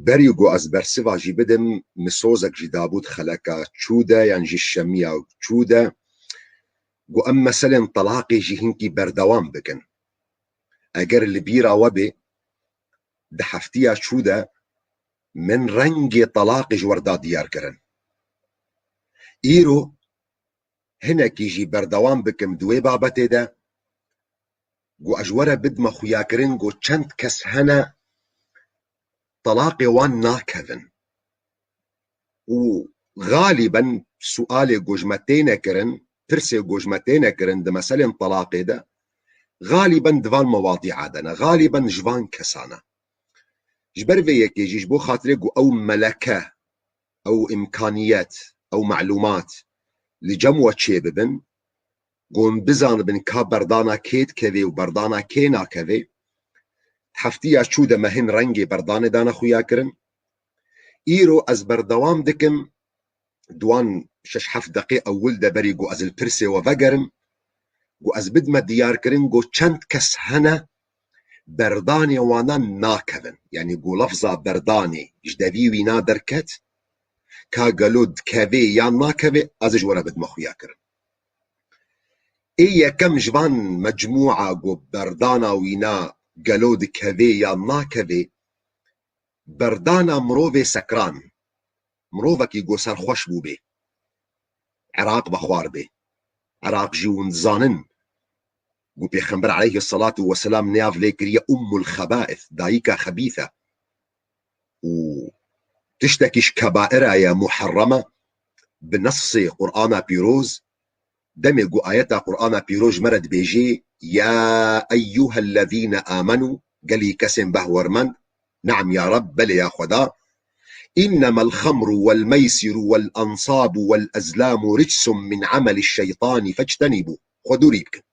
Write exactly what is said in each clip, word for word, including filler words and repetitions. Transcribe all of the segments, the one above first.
Berî ku ez bersiva jî bidim, min sozek jî dabû di xeleka çû de, yan jî şemiya çû de, ku em meselên telaqê jî hinkî berdewam bikin. Eger li bîra we bê, di heftiya çû de min rengê telaqê ji we re da diyar kirin. Îro hinekî jî berdewam bikim di wê babetê de, ku ez ji we re bidime xuyakirin ku çend kes hene telaqê wan nakevin. Û xalîben sualê ku ji me têne kirin, pirsê ku ji me têne kirin di meselên telaqê de, xalîben di van mewadîa de ne, xalîben ji van kesan e. Ji ber vê yekê jî, ji bo xatirê ku ew meleke, ew îmkaniyet, ew melûmat li cem we çêbibin, ku hûn bizanibin ka berdana kê dikeve û berdana kê nakeve. Heftiya çû de me hin rengê berdanê dane xuya kirin. Îro ez berdewam dikim, di wan şeş heft deqê ewil de berî ku ez li pirsê we vegerim, ku ez bidime diyar kirin ku çend kes hene berdanê wana nakevin. Yanî ku lefza berdanê ji devî wîna derket, ka gelo dikeve yan nakeve, ez ê ji we re bidime xuya kirin. Ê yekem ji van mecmûa ku berdana wîna gelo dikeve yan nakeve, berdana mirovê sekran, mirovekî ku serxweş bûbê, Iraq vexwar bê. Iraq jî hûn dizanin ku Pêxember aleyhisselatu vesselam niyav lê kiriye Ummul Xebaith, dayika xebîth e. Û tiştekî ji kebaira ye, muherrem e, bi nesê Qur'ana Pîroz, demê ku ayeta Qur'ana Pîroz ji me re dibêjê, "Ya eyyuhellezîne amenû", gelî kesên behwermend, "Neam ya Reb, belê ya Xweda, innemel xemru wel meysiru wel ensabu wel ezlamu ricsun min ameliş şeytani fectenibû." Xwe dûrî bikin.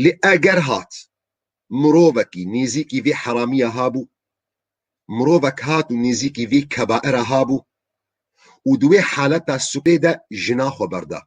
Lê eger hat mirovekî nêzîkî vê heramiya habû, mirovek hat û nêzîkî vê kebaira habû û di wê haleta sukrê de jina xwe berda.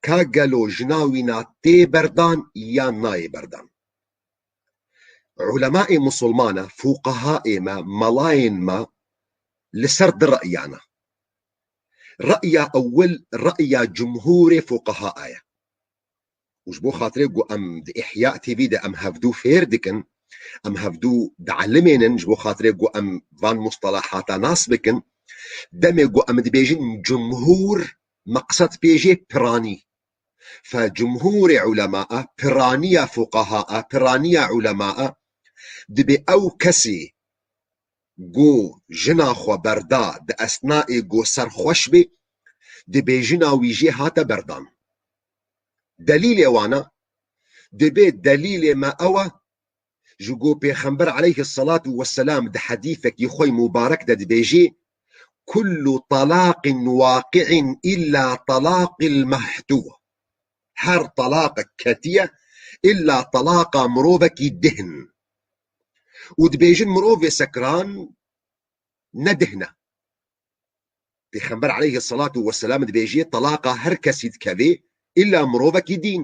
Ka gelo jina wîna tê berdan yan nayê berdan? Ulemaê musulmana, fuqehaê me, melayên me li ser du re'yan e. Re'ya ewil, re'ya cumhurê fuqehaa ye. Û ji bo xatirê ku em di Ihya T V de em hevdû fêr dikin, em hevdû dielimênin, ji bo xatirê ku em van mustalahata nas bikin, demê ku em dibêjin cumhur, meqsed pê jê piranî. Fe cumhurê ulemaa, piraniya fuqehaa, piraniya ulemaa, dibê ew kesê ku jina xwe berda di esnayê ku serxweş bê, dibê jina wî jê hate berdan. Delîlê wana, dibê delîlê me ew e, ji ku Pêxember aleyhisselatu vesselam di hedîsekî xwe yî mubarek de dibêjê, "Kullu talaqin waqi'in illa talaqil mehtû." Her talaqek ketiye, illa talaqa mirovekî dihn. Û dibêjin mirovê sekran ne dihn e. Pêxember aleyhisselatu vesselam dibêjê, talaqa her kesî dikevê, illa mirovekî dîn.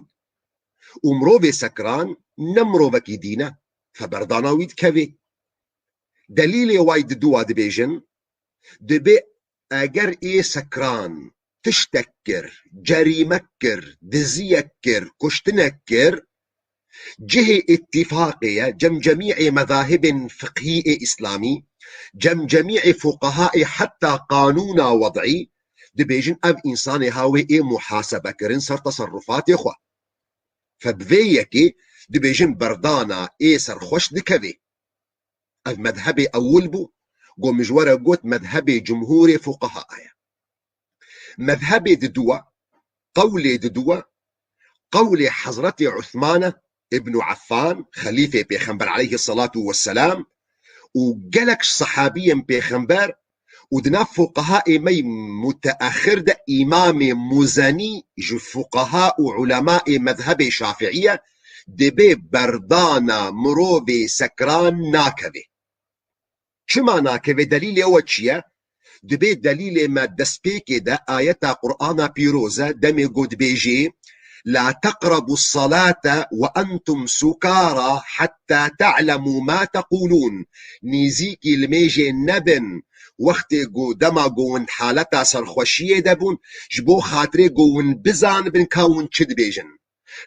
Û mirovê sekran ne mirovekî dîn e, fe berdana wî dikevê. Delîlê way diduwa dibêjin, dibê eger ê sekran tiştek kir, cerîmek kir, diziyek kir, kuştinek kir, cihê îtîfaqê ye, cem cemî'ê mezahibên fiqhî ê îslamî, cem cemî'ê fuqehaê heta qanûna wed'î, dibêjin ev însanê ha wê ê muhasebe kirin ser teserrufatê xwe. Fe bi vê yekê dibêjin berdana ê serxweş dikevê. Ev medhebê ewil bû, ku min ji we re got medhebê cumhurê fuqehaa ye. Medhebê diduwa, qewlê diduwa, qewlê Hezretê Uthmane Îbnu Affan, xelîfê Pêxember aleyhisselatu vesselam, û gelek ji sehabiyên Pêxember û di nav fuqehaê me yî muteexir de Îmamê Muzenî ji fuqeha û ulemaê medhebê Şafiî ye, dibê berdana mirovê sekran nakeve. Çima nakeve? Delîlê we çi ye? Dibê delîlê me destpêkê de ayeta Qur'ana Pîroz e, demê ku dibêjê, لا تقربوا الصلاة وأنتم سكارى حتى تعلموا ما تقولون. Nêzîkî limêjê nebin, wextê ku dema ku hûn haleta serxweşiyê de bûn, ji bo xatirê ku hûn bizanibin ka hûn çi dibêjin.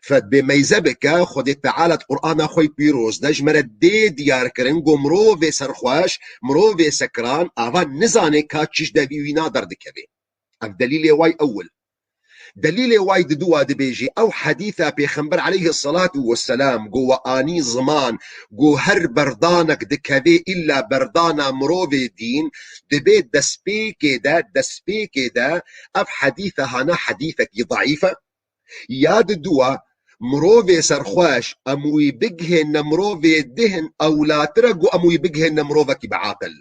Fe dibê meyze bike, Xwedê Teala di Qur'ana xwe yê pîroz de ji me re dê diyar kirin ku mirovê serxweş, mirovê sekran, ava nizane ka çi ji devî wîna derdikeve. Ev delîlê way ewil. Delîlê way diduwa dibêjî, ew hedîsa Pêxember aleyhisselatu vesselam ku we anî ziman, ku her berdanek dikeve îlla berdana mirovê dîn, dibê destpêkê de, destpêkê de ev hedîsa hana hedîsekî zeîf e. Ya diduwa, mirovê serxweş, em wî bigihêne mirovê dîn ewlatir e ku em wî bigihêne mirovekî bi aqil.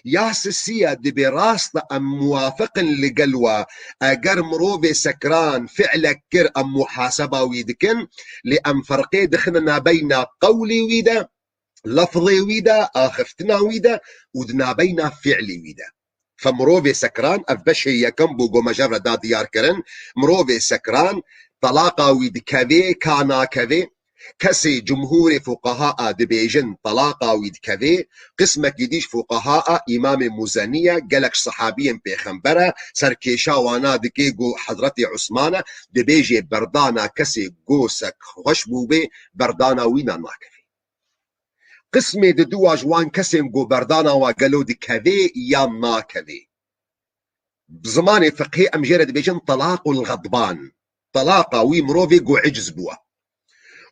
Ya sisiya dibê rast e em muwafiq in li gel we, eger mirovê sekran fi'lek kir em muhaseba wî dikin, lê em ferqê dixine nabeyna qewlê wî de, lefzê wî de, axiftina wî de û di nabeyna fi'lê wî de. Fe mirovê sekran, ev beşê yekem bû ku me ji hev re da diyar kirin, mirovê sekran, talaqa wî dikevê, ka nakevê, kesê cumhûrê fuqaha a dibêjin talaqa wî dikevê, qismekî dî ji fuqaha a Îmamê Muzeniye, gelek ji sehabiyên pêxember e, serkêşa wana dike ku Hezretê Usman e, dibêjê berdana kesê ku sek xweş bûbê, berdana wîna nakevê. Qismê diduwa ji wan kesên ku berdana wa gelo dikevê yan nakevê. Bi zimanê fiqhê em jê re dibêjin telaqul xedban. Talaqa wî mirovê ku eciz bûwe.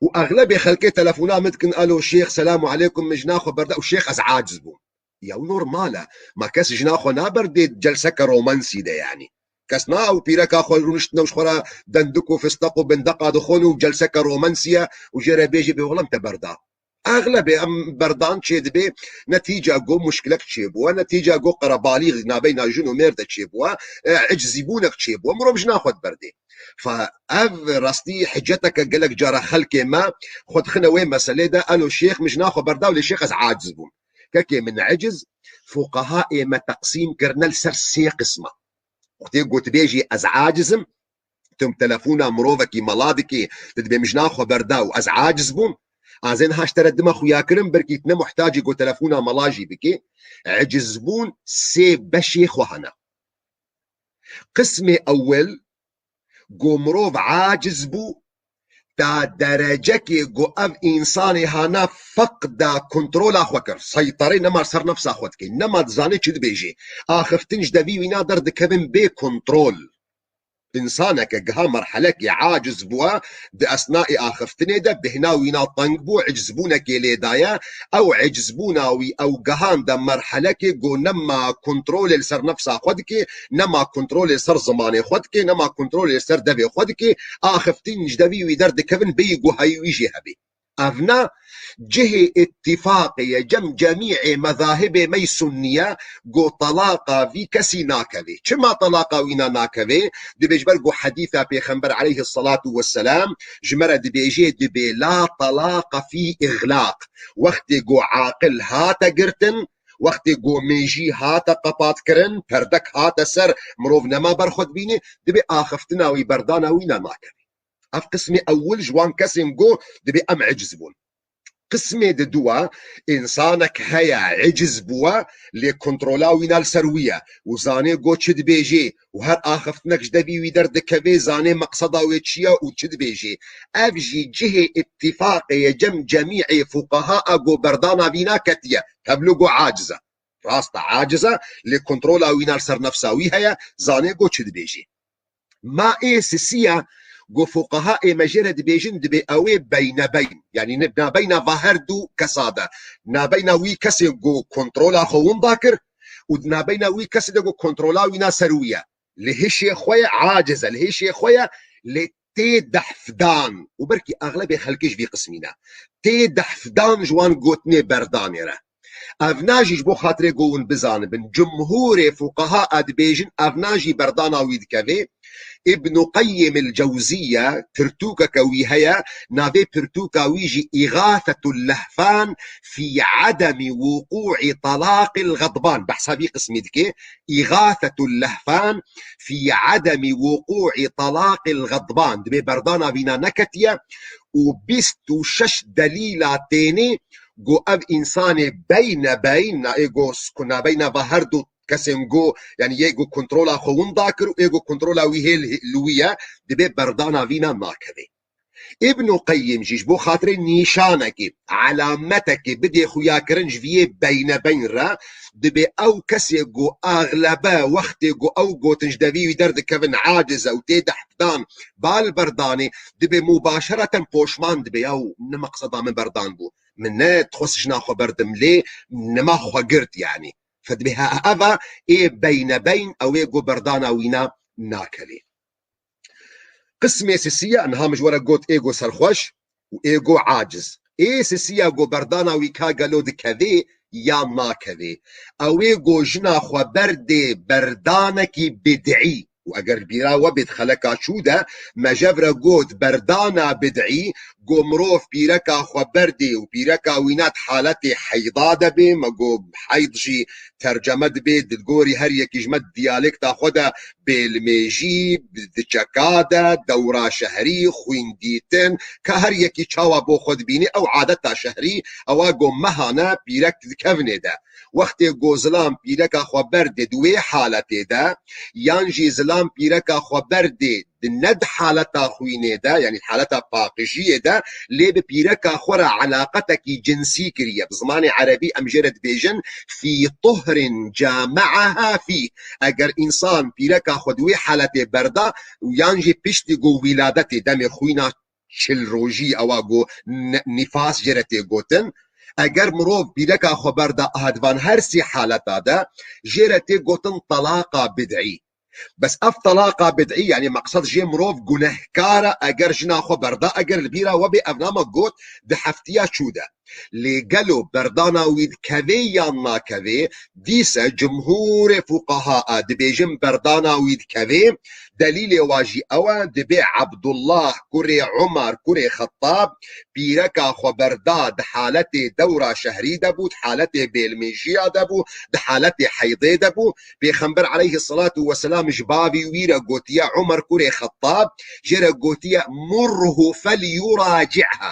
Û exlebê xelkê telefona min dikin, alo şêx, selamu aleykum, min jina xwe berda û şêx ez aciz bûm. Ya normal e. Ma kes jina xwe naberdê celseke romansî de yanî. Kes na ew pîreka xwe rûniştine û ji xwe re dendik û fisteq û bindeqa dixwin û celseke romansî ye û jê re bêjê bê wela min te berda. Exlebê em berdan çê dibê netîca ku muşkilek çêbûwe, netîca ku qerebalîx nabeyna jin û mêr de çêbûwe, e, ecizîbûnek çêbûwe, mirov jina xwe diberdê. Fa ev rastî hiceteke gelek cara xelkê me xwe dixine wê meselê de, elo şêx min jina xwe berda û lê şêx ez aciz bûm. Kekê min eciz, fuqehaê me teqsîm kirine li ser sê qisma. Wextê ku tu bêjî ez aciz im, tu telefona mirovekî mela dikî, tu dibê min jina xwe berda û ez aciz bûm. Ez ê niha ji te re dime xuya kirin, belkî tu ne muhtacî ku telefona mela jî bikî. Ecizbûn sê beşê xwe hene. Qismê ewil, ku mirov aciz bû, ta derecekê ku ev însanê hana feqda kontrola xwe kir, seyterê nema ser nefsa xwe dike, nema dizane çi dibêjê. Axiftin ji devî wîna derdikevin bê kontrol. Însaneke giha merhelekê aciz bûye, di esnaê axiftinê de bêhna wîna teng bû, ecizbûnekê lê daye, ew ecizbûna wî ew gihande merhelekê ku nema kontrolê li ser nefsa xwe dike, nema kontrolê li ser zimanê xwe dike, nema kontrolê li ser devê xwe dike, axiftin ji devî wî derdikevin bêyî ku heyî wî jê hebe. Evna cihê îttifaqê ye cem cemî'ê mezahibê me yî sunniye, ku talaqa vî kesî nakevê. Çima talaqa wîna nakevê? Dibê ji ber ku hedîsa Pêxember aleyhisselatu vesselam ji me re dibêjê, dibê la talaqa fî iglaq. Wextê ku aqil hate girtin, wextê ku mêjî hate qepatkirin, perdek hate ser, mirov nema ber xwe dibîne, dibê axiftina wî, berdana wîna nakevê. Ev qismê ewil ji wan kesên ku dibê em eciz bûn. Qismê diduwa, însanek heye, eciz bûye, lê kontrola wîna li ser wî ye û zanê ku çi dibêjê û her axiftinek ji devî wî derdikevê, zanê meqseda wê çi ye û çi dibêjê. Ev jî cihê îttifaqê ye cem cemî'ê fuqeha a ku berdana vîna ketiye. Tevlû ku aciz e. Rast e, aciz e, lê kontrola wîna li ser nefsa wî heye, zanê ku çi dibêjê. Ma ê sisiya ku fuqehaê me jê re dibêjin, dibê ew ê beynebeyn, yanî ne-, nabeyna va her du kesa de, nabeyna wî kesê ku kontrola xwe winda kir û di nabeyna wî kesê de ku kontrola wîna ser wî ye. Li hişê xwe ye, aciz e, li hişê xwe ye, lê tê dehfdan û belkî exlebê xelkê ji vî qismî ne. Tê dehfdan ji wan gotinê berdanê re. Evna jî ji bo xatirê ku hûn bizanibin, cumhûrê fuqeha a dibêjin, evna jî berdana wî dikevê, Îbn Qeyyim el-Cewziye pirtûkeke wî heye, navê pirtûka wî jî Îgathetul Lehfan fî Edemî Wuqû'î Talaqil Xedban. Behsa vî qismî dike. Îgathetul Lehfan fî Edemî Wuqû'î Talaqil Xedban. Dibê berdana vîna neketiye û bîst û şeş delîla tênê ku ev însanê beyne beyn, na ê ku sku-, nabeyna va her du kesên ku, yanî yê ku kontrola xwe winda kir û ê ku kontrola wî hê li, li wî ye, dibê berdana vîna nakeve. Îbn Qeyyim jî ji bo xatirê nîşanekê, elametekê bidê xuyakirin ji vî yê beynebeyn re, dibê ew kesê ku axlebe wextê ku ew gotin ji devî wî derdikevin aciz e û tê dehfdan bal berdanê, dibê mubaşereten poşman dibe, ya û ne meqseda min berdan bû. Min ne dixwest jina xwe berdim lê, nema xwe girt yanî. Fedibê he-, eva ê beynebeyn ew ê ku berdana wîna nakevê. Qismê sisiya, niha min ji we re got ê ku serxweş û ê ku aciz. Ê sisiya ku berdana wî ka gelo dikevê yan nakevê. Ew ê ku jina xwe berdê berdanekî bid'î. Û eger bîra we bê di xeleka çû de, me jev re got berdana bid'î, ku mirov pîreka xwe berdê û pîreka wîna di haletê heyda de bê, me got heyd jî terceme dibe, di gorî her yekî ji me diyalekta xwe de bêlmêjî, di çeka de, dewra şehrî, xwîndîtin, ka her yekî çawa bo xwe dibînî, ew adeta şehrî, ewa ku mehane pîrek di kevnê de. Wextê ku zilam pîreka xwe berdê di wê haletê de, yan jî zilam pîreka xwe berdê di ne di haleta xwînê de, yanî haleta paqijiyê de, lê bi pîreka xwe re eleqetekî cinsî kiriye. Bi zimanê erebî em jê re dibêjin fî tuhrin came'aha fî. Eger însan pîreka xwe di wê haletê berda û yan jî piştî ku wîladetê demê xwîna çil rojî ewa ku ne-, nîfas jê re tê gotin. Eger mirov pîreka xwe berda aha di van her sê haleta de, jê re tê gotin talaqa bid'î. Bes ev talaqa bid'î, yanî meqsed jê mirov gunehkar e eger jina xwe berda, eger li bîra we bê ev nama got di heftiya çû de. Lê gelo berdana wî dikevê yan nakevê, dîse cumhûrê fuqaha a dibêjin berdana wî dikevê, delîlê wa jî ew e, dibê Ebdullah kurê Umar kurê Xettab pîreka xwe berda di haletê dewra şehrî de bû, di haletê bêlmêjiya de bû, di haletê heydê de bû. Pêxember aleyhisselatu vesselam ji bavî wî re gotiye Umar kurê Xettab, jê re gotiye murhu felyuraci'ha.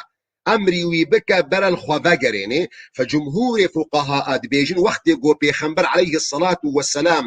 Emrî wî bike bere li xwe vegerênê. Fe cumhûrê fuqaha a dibêjin wextê ku Pêxember aleyhisselatu vesselam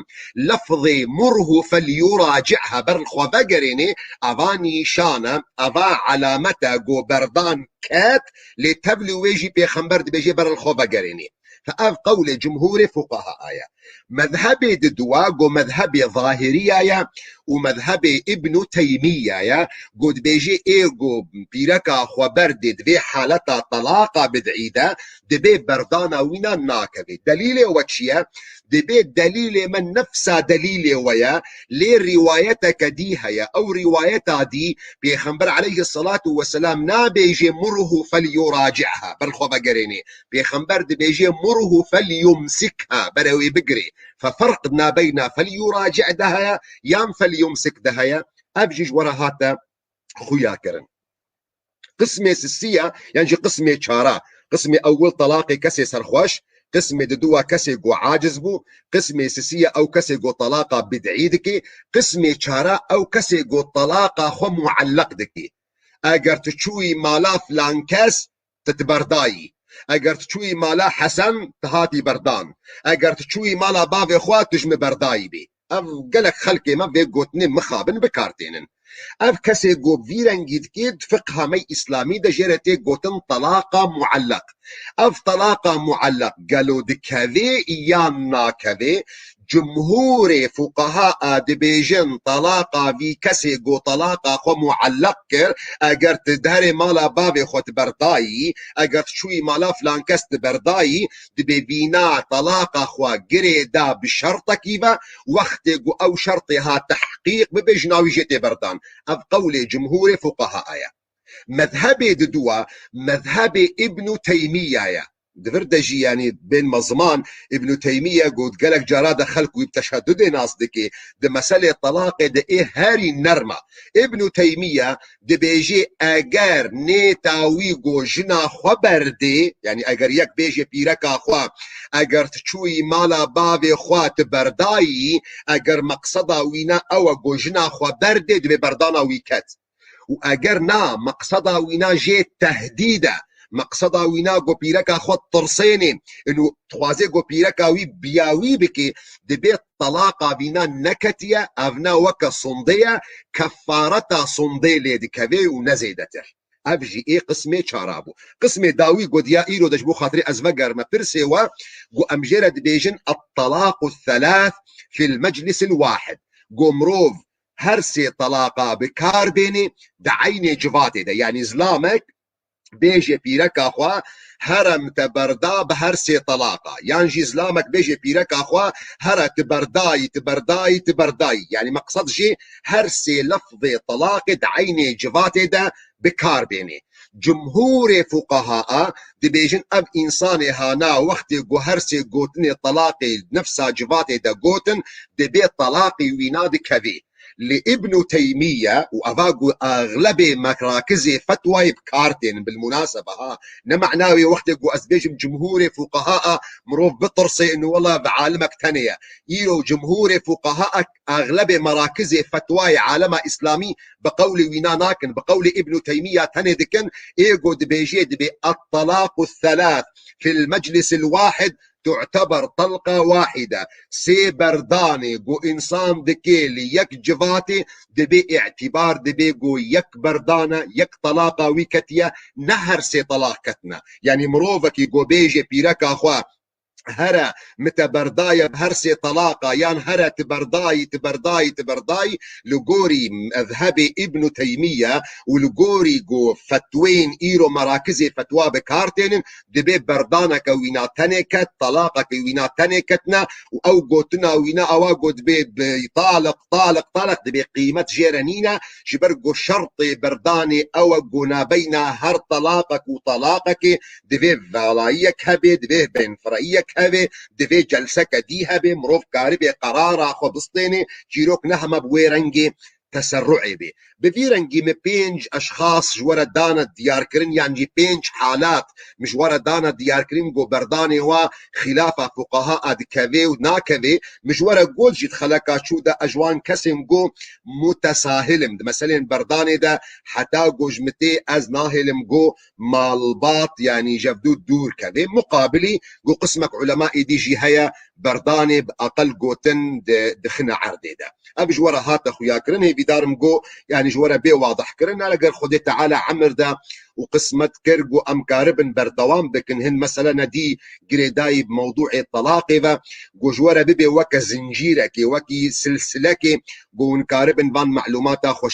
lefzê murhu felyuraci'ha bere li xwe vegerênê, eva nîşan e, eva elamet e ku berdan ket, lê tevlî wê jî Pêxember dibêje bere li xwe vegerênê. Fe ev qewlê cumhûrê fuqaha a ye. Mezhebê diduwa ku mezhebê Zahiriya ye û mezhebê Îbnû Teymîya ye, ku dibêje ê ku pîreka xwe berdê di vê haleta talaqa bid'î de, dibê berdana wîna nakeve. Delîlê we çi ye? Dibê delîlê me nefsa delîlê we ye, lê rîwayeteke dî heye. Ew rîwayeta dî, Pêxember aleyhisselatu vesselam nabêje murhu felyuraci'ha, ber xwe vegerênê. Pêxember dibêje murhu felyumsikha, bere wê bigirê. Fe ferq nabeyna felyuraci' de heye yan felyumsik de heye, ev jî ji we re hate xuya kirin. Qismê sisiya, yan jî qismê çara, qismê ewil talaqê kesê serxweş, qismê diduwa kesê ku aciz bû, qismê sisiya ew kesê ku talaqa bid'î dike, qismê çara ew kesê ku talaqa xwe muelleq dike. Eger tu çûyî mala filan kes, tu, tu berdayî. Eger tu çûyî mala Hesen, tu hatî berdan. Eger tu çûyî mala bavê xwe, tu ji min berdayî bî. Ev gelek xelkê me vê gotinê mixabin bi kar tênin. Ev kesê ku vî rengî dikê, di fiqha me îslamî de jê re tê gotin talaqa muelleq. Ev talaqa muelleq gelo dikevê yan nakevê? Cumhûrê fuqaha a dibêjin talaqa vî kesê ku talaqa xwe muelleq kir, eger tu derê mala bavê xwe tu berdayî, eger tu çûyî mala filan kes tu berdayî, dibê vîna talaqa xwe girê da bi şertekî ve, wextê ku ew şertê ha tehqîq bibe, jina wî jê tê berdan. Ev qewlê cumhûrê fuqaha a ye. Mezhebê diduwa, mezhebê Îbnû Teymîya ye. Di vir de jî, yanî bên me ziman, Îbnû Teymiye got, gelek cara de xelk wî bi teşedudê nas dike. Di meselê telaqê de ê herî nerm e. Îbnû Teymiye dibêjê, eger nêta wî go jina xwe berdê, yanî eger yek bêjê pîreka xwe, eger tu çûyî mala bavê xwe tu berdayî, eger meqseda wîna ew e go jina xwe berdê, divê berdana wî ket. Û eger na, meqseda wîna jê tehdîd e, meqseda wîna go pîreka xwe tirsênê, û dixwazê go pîreka wî biyawî bike, dibê talaqa vîna neketiye, ev ne weke sondê ye, kefareta sondê lê dikeve û ne zêdetir. Ev jî ê qismê çara bû. Qismê dawî go diya îro de ji bo xatirê ez vegerime pirsê we, go em jê re dibêjin الطلاق الثلاث في المجلس الواحد. Go mirov her sê talaqa bi kar bênê di eynê civatê de. Yanî zilamek bêjê pîreka xwe, here min te berda bi her sê talaqa. Yan jî zilamek bêjê pîreka xwe, here tu berdayî, tu berdayî, tu berdayî. Yanî meqsed jî her sê lefzê talaqê di eynê civatê de bi kar bênê. Cumhûrê fuqaha a dibêjin ev însanê hana wextê ku her sê gotinê talaqê nefsa civatê de gotin, dibê talaqî wîna dikevê. Li Îbnû Teymiye û eva ku axlebê merakizê fetwayê bi kar tên, bilmunasebe ha, ne mena wê wextê ku ez bêjim cumhûrê fuqaha a mirov bitirsê û wela bi alimek tenê ye. Îro cumhûrê fuqaha a axlebê merakizê fetwayê alema îslamî bi qewlê wîna nakin, bi qewlê Îbnû Teymiya tenê dikin, ê go dibêjê dibê الطلاق الثلاث في المجلس الواحد تعتبر طلقة واحدة. Sê berdanê go însan dikê li yek civatê dibê îtîbar dibê go yek berdana, yek talaqa wî ketiye, ne her sê talaq ketine. Yanî mirovekî go bêjê pîreka xwe here min te berdaye bi her sê talaqa, yan here tu berdayî, tu berdayî, tu berdayî, li gorî mezhebê Îbnû Teymiye û li gorî ku fetweyên îro merakizê fetwa bi kar tênin, dibê berdaneke wîna tenê ket, talaqeke wîna tenê ketine û ew gotina wîna ewa ku dibê bi taliq, taliq, taliq dibê qîmet jê re nîne, ji ber ku şertê berdanê ew e ku nabeyna her talaqek û talaqekê divê velayiyek hebe, divê benfireyiyek hebe, divê celseke dî hebe, mirov karibê qerara xwe bistêne, çîrok ne hema bi wê rengê teserruê bê. Bi vî rengî min pênc eşxas ji we re dane diyarkirin, yan jî pênc halat min ji we re dane diyarkirin, ku berdanê wa xîlafa fuqaha a dikeve û nakeve, min ji we re got jî di xeleka çû de ez ji wan kesên ku mutesahil im di meselên berdanê de, heta ku ji min tê ez nahêlim ku malbat, yanî ji ev dû dûr keve. Muqabilî ku qismek ulema êdî jî heye, berdanê bi aqil gotin di-, dixine erdê de. Ev ji we re hate xuyakirin, hêvîdar im ku, yanî ji we re bê wadihkirin. Eger Xwedê Teala emir de û qismet kir ku em karibin berdewam bikin, hin mesele ne dî girêdayî bi mewdûê telaqê ve, ku ji we re bibe weke zincîrekê, wekî silsilekê, ku hûn karibin van melûmata xweş